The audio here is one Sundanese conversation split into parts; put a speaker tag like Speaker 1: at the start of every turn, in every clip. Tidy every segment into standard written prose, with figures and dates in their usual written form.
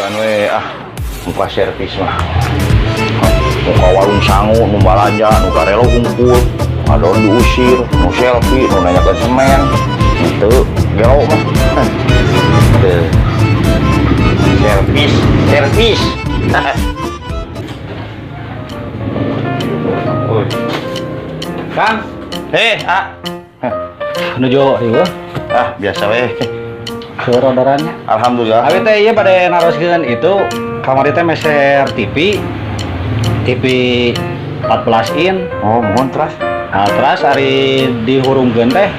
Speaker 1: Sugan we ah muka servis mah. Muka warung sangu nu balanja nu garelo hungkul, ngadon diusir, nu selfie, nu nanyakeun semen. Henteu gelo mah. Teu. Servis, servis.
Speaker 2: Kang,
Speaker 1: ah.
Speaker 2: Nuju ieu.
Speaker 1: Ah, biasa we.
Speaker 2: Seueur orderannya.
Speaker 1: Alhamdulillah.
Speaker 2: Abi teh ieu bade naroskeun itu kamari teh meser TV. TV 14 in.
Speaker 1: Oh, mohon teras.
Speaker 2: Nah, teras ari dihurungkeun teh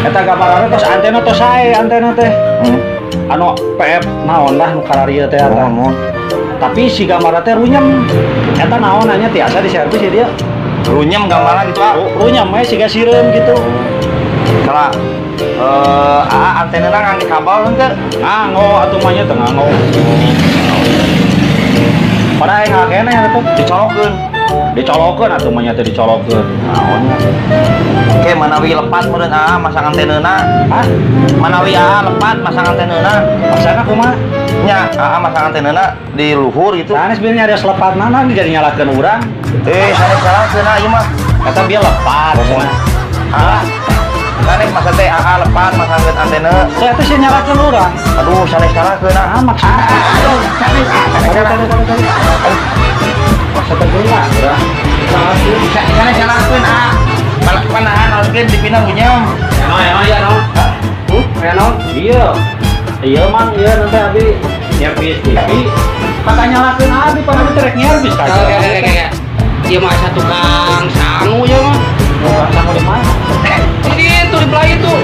Speaker 2: eta gambaranna tos antena tos sae antena teh. Anu PF naon lah nu kararieu teh eta.
Speaker 1: Mohon, mohon.
Speaker 2: Tapi si gambarna teh runyem. Eta naon nya tiasa di servis ya dia.
Speaker 1: Runyem gambarna gitu ah.
Speaker 2: Runyem we siga sireum gitu.
Speaker 1: Salah. Aa antena ngangge kabel henteu?
Speaker 2: Nganggo atuh mah nya teu nganggo. Padahal aing ngakene atuh
Speaker 1: dicolokeun.
Speaker 2: Dicolokeun atuh mah nya teh dicolokeun.
Speaker 1: Naon nya? Oke, manawi lepat meureun aa masang antenena.
Speaker 2: Hah?
Speaker 1: Manawi aa lepat masang antenena.
Speaker 2: Masangna kumaha?
Speaker 1: Nya, aa masang antenena di luhur gitu.
Speaker 2: Sanes bieu nyarios lepatna na jadi nyalahkeun urang.
Speaker 1: Sanes salahkeun ieu mah.
Speaker 2: Eta bieu lepat cenah.
Speaker 1: Ah. Sanes masa teh aa lepat masangkeun antena.
Speaker 2: Teh eta sih nyalahkeun urang.
Speaker 1: Aduh, sanes salahkeun
Speaker 2: ah maksudna.
Speaker 1: Aduh, sanes sanes.
Speaker 2: Masa terguna urang.
Speaker 1: Sanes salahkeun ah. Panahan naoskeun dipina runyem.
Speaker 2: Eno, eno ya naon? Hah? Eno? Iya. Iya mang, iya nanti abi nyervis TV. Maka nyalakeun abi pan abi terek nyervis kan.
Speaker 3: Oke. Ieu mah asa tukang sangu ya mah.
Speaker 2: Tukang sangu di mana?
Speaker 3: Di itu di belah itu.